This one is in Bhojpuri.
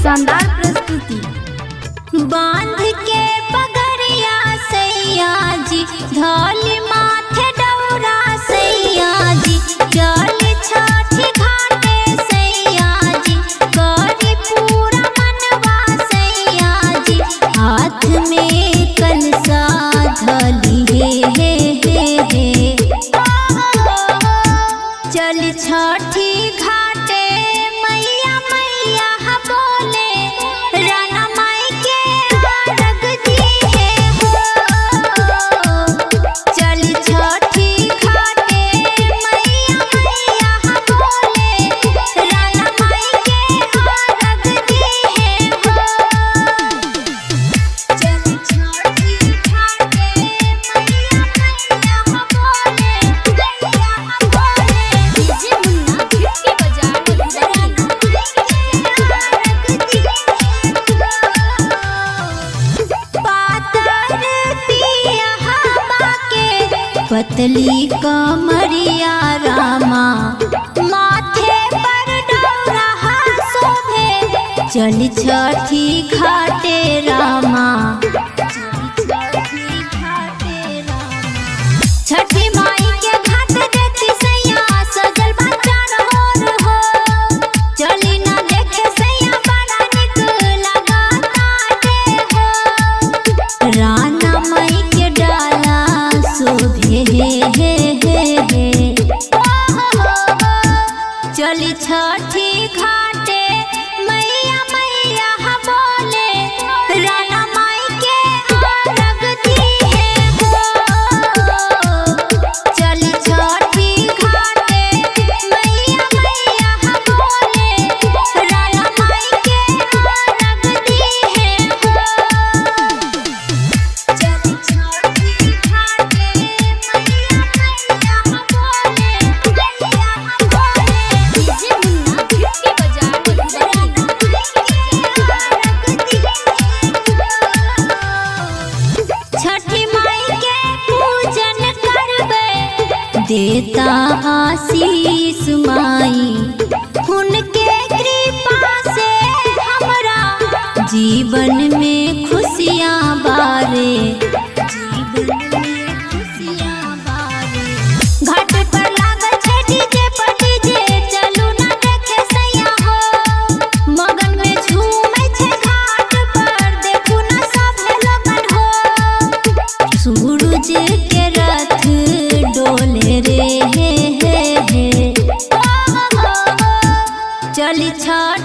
शानदार प्रस्तुति। बांध के पगड़िया सैया जी, धौली माथे डौरा सैया जी, चल छठी घाटे सैया जी, करी पूरा मनवा सैया जी, हाथ में कलसा धली हे हे हे हे। चल छठी घाटे मैया मैया बोले, राना माई के अर्घ दी है हो। चल छठी घाटे मैया मैया बोले, राना माई के अर्घ दी है हो। चल छठी घाटे मैया मैया बोले, मैया बोले। डीजे मुन्ना के बाजार पतली कमरिया रामा, माथे पर डोरा शोभे, चल छठी घाटे रामा। छठी माई के घाट देखी सैया, सजल बा चारों ओर हो, चली ना देखे सैया बड़ा निक लगाताटे हो। राना माई के डाला शोभे हे हे हे हे। चली छठी घाटे मैया मैया बोले, राना माई के अर्घ दी है हो। चली छठी घाटे मैया मैया बोले, राना माई के अर्घ दी है हो। चली छठी घाटे मैया मैया बोले, मैया बोले। डीजे मुन्ना के बाजार छठी माई के पूजन करबे, देता आशीष माई, उनके कृपा से हमरा जीवन में खुशियाँ बारे, जीवन में खुशियाँ बारे। घाट पर लागल छै डीजे पर डीजे, चलू ना देखे सैया हो, मगन में झूमै छै घाट पर, देखू ना सभे लगन हो। सूरज के रथ डोले रे हे हे हे। चल छठी